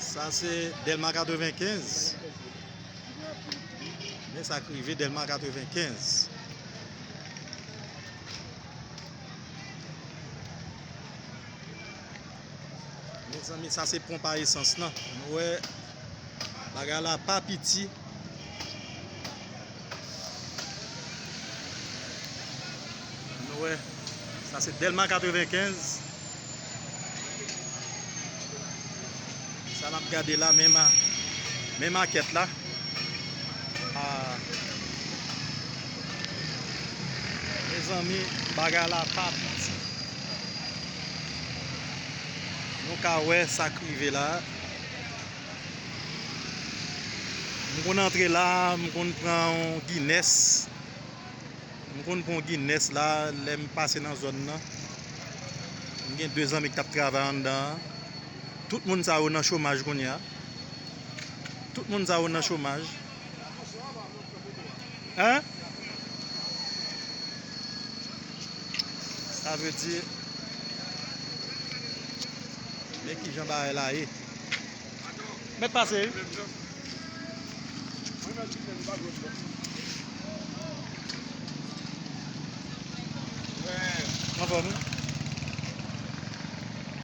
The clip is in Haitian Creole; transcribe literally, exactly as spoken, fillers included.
Sa se Dèlma katrevenkenz. Men sa k rive Dèlma katrevenkenz. Mezanmi, sa se ponp a esans lan. Nou wè, bagay la pa piti. Nou wè, sa se Dèlma katrevenkenz. Sa n ap gade la, men ma-, men makèt la. Ah. Mezanmi, bagay la pa piti. Nou ka wè sa k rive la. M konn antre la, m konn pran yon Guinness. M konn pran yon Guinness la, lè m pase nan zòn nan. M gen de zanmi k t ap travay anndan an. Tout moun sa yo nan chomaj kounye a. Tout moun sa yo nan chomaj. Hein? Sa vle di, men kijan bagay la ye. Mèt pase, wi. Anfòm, wi.